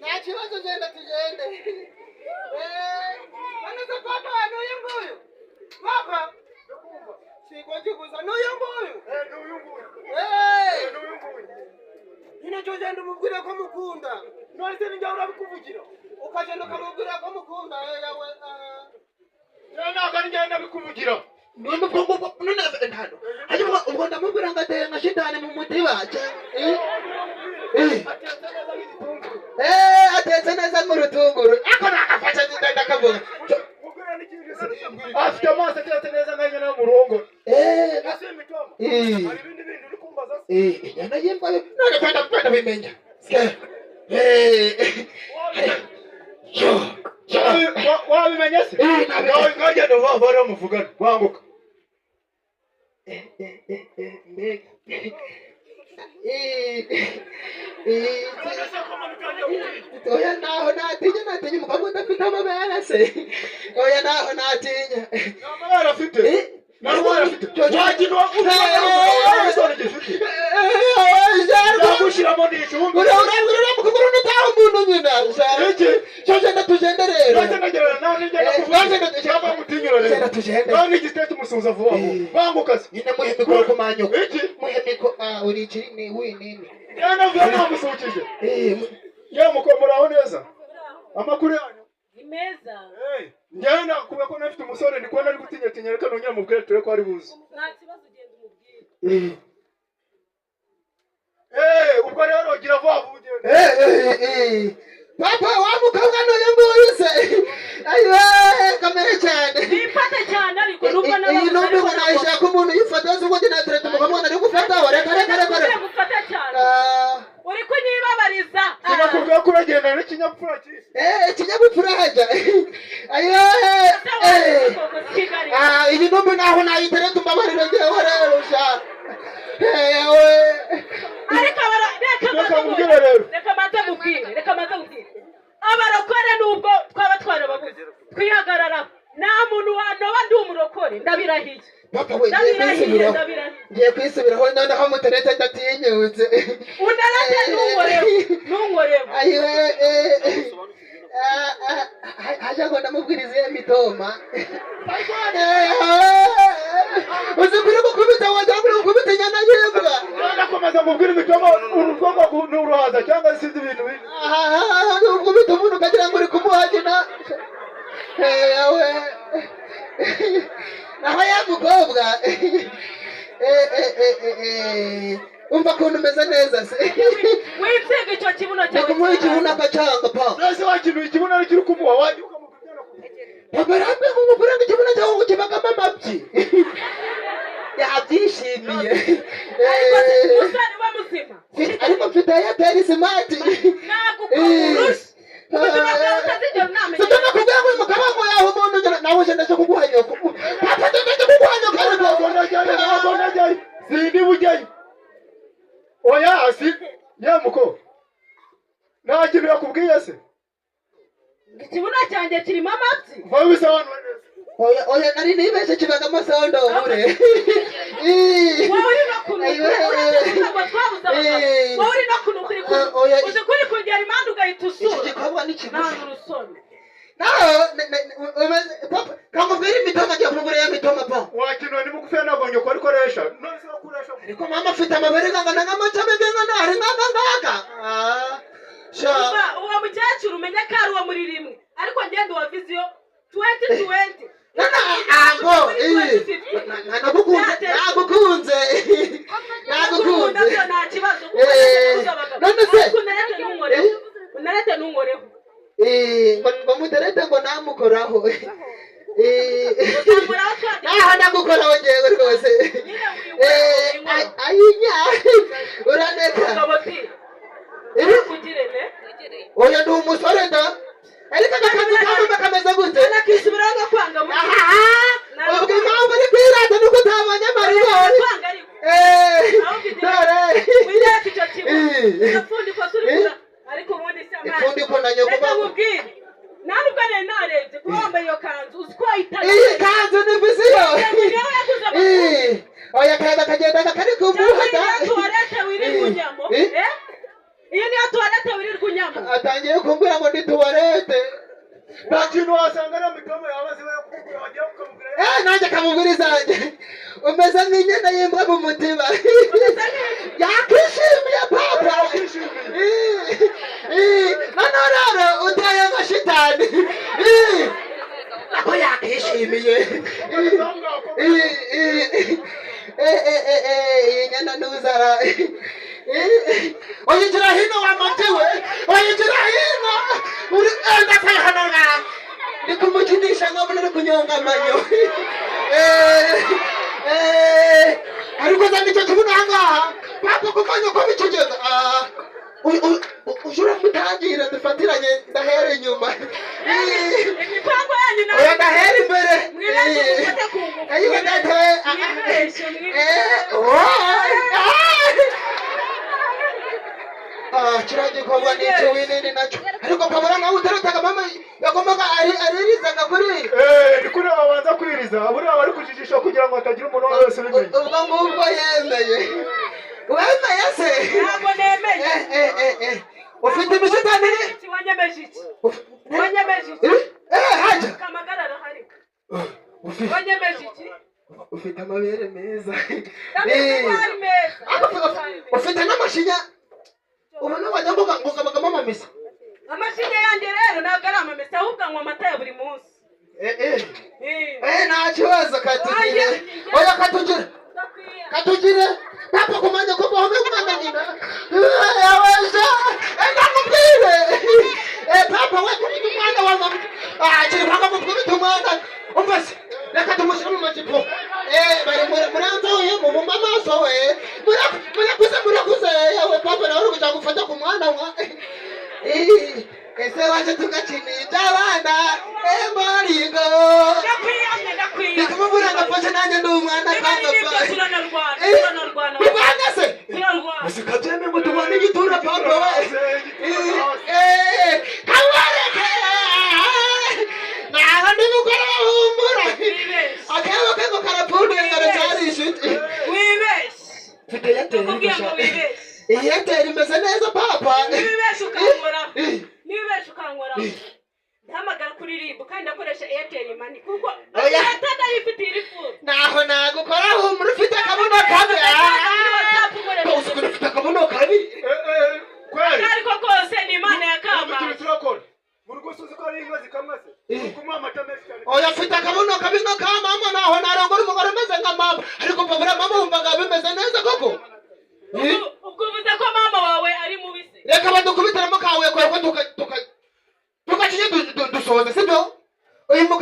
Nta kibazo, genda tugende. None se papa, n'uyu nguyu papa siko kiguza n'uyu nguyu? N'uyu nguyu. N'uyu nguyu. Nyine cyo genda umubwire ko mukunda. None se ninjya urabikuvugira? Ukagenda ukamubwira ko mukunda, yawe. Njyewe ntabwo ari njyewe ndabikuvugira. None ubwo ngubwo, none ntano hanyuma ubwo ndamubwira ngo ateye nka shitani mu mutiba. Atetse neza nk'igitunguru. Atetse neza nk'urutunguru, ako nakafasha ndakavuga. Mubwira n'ikindi se, afite amaso atetse neza nk'inyana yo mu ruhongore. Ese imitoma, hari ibindi bintu uri kumbaza se? Inyana y'imbwa none kwenda kwenda bimenya. Yo yo. Wabimenye se? Nabimenye. Ngaho genda vuba vuba rero muvugane, banguka. Mbega. Oya, naho natinya, natinya umukobwa udafite amabere se? Oya, naho natinya. Nta mabere afite. Nta mabere afite. Wagira isoni gifite yagushyiramo n'icumbi. Uriya mukobwa utaha umuntu nyina. Iki? Cyo genda tugende rero. Nase ndagerana nawe nigenda kuvuga Genda. cyangwa mutinyura rero. Genda tugende. Nawe n'igisiteti umusuhuza vuba vuba. Banguka se. Nyine muhe mikoro kumanyuka. Iki? Muhe mikoro, ah, uri ikiri ni winini. Yewe, navuye namusuhukije. Yewe muko, muraho neza? Amakuru yanyu? Ni meza. Njyewe nakubwiye ko nafite umusore, ndi kubona ari gutinyatinya. Reka nongere mubwire turebe ko ari buze. Nta kibazo, ugenda umubwire. Ubwo rero gira vuba vuba ugende. Papa, wa mukobwa n'uyu nguyu se? Ayiwe, kamere cyane. Wifate cyane ariko nubwo Iyi n'ababuze. numbi ngo nayishaka umuntu uyifata wese, ubwo natereta umukobwa nari gufataho. Reka reka reka reka. Gufata cyane. Ah, uri kunyibabariza. Sinakubwiye ko uragendana n'ikinyabupfura cyiza? Ikinyabupfura hajya. Ayiwe. Kigali. Ah, iyi numbi naho nayitereta, umbabarire njyewe rero sha. Yewe. Ariko reka Reka maze nkubwire rero. Reka maze mubwire, reka maze mubwire. Abarokore nubwo twaba twarababuze twihagararaho, nta muntu wanoba ndi umurokore, ndabirahiye. Papa we, ngiye Ndabirahiye. kwisubiraho. Ndabirahiye. Ngiye kwisubiraho noneho muterete, ndatinyutse. Unarate, ntunkoreho, ntunkoreho. Ayiwe, ah, ah, haja ngo ndamubwiriza iyo mitoma. Uzi kuri gukubita, wagira ngo uri gukubita inyana y'imbwa. Ndakomeza mubwire imitoma, urukobwa n'uruhaza cyangwa sinzi ibintu bindi. Ah, ukubita umuntu ukagira ngo uri kumuhagina. Ewe, naho ya mukobwa. Umva ukuntu umeze neza se. Witsinga icyo kibuno Ni cyawe. kumuha ikibuno akacanga pa. Nase wakinuye ikibuno aricyo uri kumuha, wajya ukamubwira. Papa rambe umugore ngo ikibuno cyawe ngo kibagamo amabyi, yabyishimiye. Ariko musore uba muzima. Ariko mfite Airtel Smart. Nagukora ubuzima bwawe utazigera unamenya. Sibyo, nakubwira ngo uyu mugabo ngo yaha umuntu nawe uje ndaje kuguha nyoko. Papa, ndaje kuguha nyoko ariko. Ntabwo ndajyayo, ntabwo ndajyayo, sindi bujyayo, oya. Si ye muko, nta kintu yakubwiye se? Ikibuno cyanjye kirimo amabyi? Va bisobanura neza. Oya oya, nari nibeshye, kibagamo sondobure. Wowe uri no kunuka, uretse gusa ngo twabuze abagabo, wowe uri no kunuka, uri kunuka. Oya. Uzi kuri kugera impande ugahita Iki usura. gikorwa ni kigufi. Nta urusoni. Naho umeze papa, kamubwira imitoma, ngiye kumugura ya mitoma pa. Wakinuye ni mugufiya, ntabwo nyoko arikoresha. None se wakoresha? Ariko mama afite amabere ngangana nk'amacame ngangana ari nk'aka ngaka. Ah, sha. Umva, uwo mukecuru umenye ko ari uwo muri rimwe, ariko ngenda uwa Vision 2020. Nana ango nagukunze, nagukunze, Gukunda nagukunze. Byo nta kibazo kuko None se ariko unarete ntunkoreho, unarete ntunkoreho. Ngo muterete ngo namukoraho. Uzamukoraho twagiye. Naho nagukoraho ngewe rwose. Nyine winkoraho. Ayinya, uraneka. Mugabo ti kugire ne. Oya, ndi umusore da, ariko agakazi kamwe kameze gute? Nakisubiraho gakwanga mu Aha, ubwo impamvu uri kwirata nuko utabonye amaribori. Kwanga ariko Dore. Wiyaka icyo kibuno. Agapfundiko se uri ariko ubundi se amani. Ipfundiko na nyoko. Reka nkubwire, nta nubwo nari narebye kuba wambaye iyo kanzu, uzi ko wayitaye. Iyi kanzu ni Vision. Niyo yaguze amafaranga. Oya, akayaga kagenda kari Cyangwa kumuha iyi da. niyo toilette wirirwa ujyamo? Eh? Eh? Iyi niyo toilette wirirwa unyamo? Atangiye kumbwira ngo ndi tuwarete. Nta kintu wasanga na mitoma yawe ziba yakugura, wagiye ukamubwira. Eh, nanjye kamubwira izanjye. Umeze nk'inyana y'imbwa mu mutiba. Yakwishimiye, papa. Yakwishimiye. Eh, noneho rero uteye nka shitani. Eh, nako yakwishimiye. Eh, eh, eh, eh, eh, iyi nyana ntuzara. Oyigira hino wa mabyi we, oyigira hino. Uri ndapfaye hano nga ndi kumukinisha nkabona uri kunyonga amanyo. Eh, eh, ariko zana icyo kibuno ahangaha, papa, kuko nyoko bikigega. Ah, uje uramutangira dufatiranye, ndahera inyuma. Eh, Imipango yanyu oya, nawe. ndahera imbere. Mwibeshye mufate ku ngufu. Ayiwe data we. Mwibeshye, mwibeshye. Eh, oh, ah. Ah, kiriya gikorwa ni ikiwinini nacyo, ariko kabura nawe utarutaga mama yagombaga aririzaga kuri. Eh, ni kuri babanza kwiriza, buriya bari kujijisha kugira ngo hatagira umuntu wese ubimenya. Ubwo ngubwo yemeye, wemeye se? Ntabwo nemeye. Eh, eh, eh, eh. Ufite imishitani. Iki wanyemeje iki? Wanyemeje iki? Eh, haja. Kamagara arahari. Ufite Wanyemeje iki? Ufite amabere meza. Ndabizi ko ari meza. Ariko ufite n'amashinya, ubona wajya ngo ngo amamesa. Amashinya yanjye rero ntabwo ari amamesa, ahubwo anywa amata ya buri munsi. Eh, eh. Eh. Eh, nta kibazo, katugire. Oya, katugire. Ndakwiye. Katugire, papa, kumanya ko bahome umwana nyina yaweja. Ndamubwire. Eh, papa we, kubita umwana wa mama. Ah, kiri paka kubita umwana. Umva se, reka tumushyire mu majipo. Eh, bari muranza we, mubumba amaso we. Murakuze, murakuze. Yawe papa, nawe uri gushaka gufata ku mwana wa. Eh, ese waje tugakina iby'abana? Eh, maringo. Ndakwiyamye, ndakwiyamye. Ndikumubwira ngo afashe, nanjye ndi umwana. Niba ari Kanga nibyo, pa. turanarwana. Eh, Turanarwana. Urwana se? Turarwana. Usikabyeme ngo tubone igitura, papa we. Eh, kabareke. Naho nimugore humura. Wibeshye. Akebo ke ngo karapfunduye, karacyari inshuti. Wibeshye. Mfite Airtel. Ndakubwiye ngo wibeshye. Iyi Airtel imeze neza, papa. Niwibeshye ukankoraho. Eh, Niwibeshye ukankoraho. Ndahamagara kuri RIB kandi ndakoresha Airtel Money kuko Oya. leta ndayifitiye iri full. Naho nagukora, humura, ufite akabuno kabi. Ah, uzi ufite akabuno kabi. Eh, eh, kweli. Ariko kose ni Imana ya Ubu Kamana. turi turakora mu rugo, uzi ko ari inka zikamwa se? Eh. Kumuha amata menshi cyane. Oya, afite akabuno kabi nka ka mama. Naho narongora umugore umeze nka mama, ariko mbabura mama wumvaga bimeze neza koko. Eh? Ubwo uvuze ko mama wawe ari mubi se? Reka badukubitiramo kawe kwe ko tukakinye dusoze, sibyo? Uyu mugabo.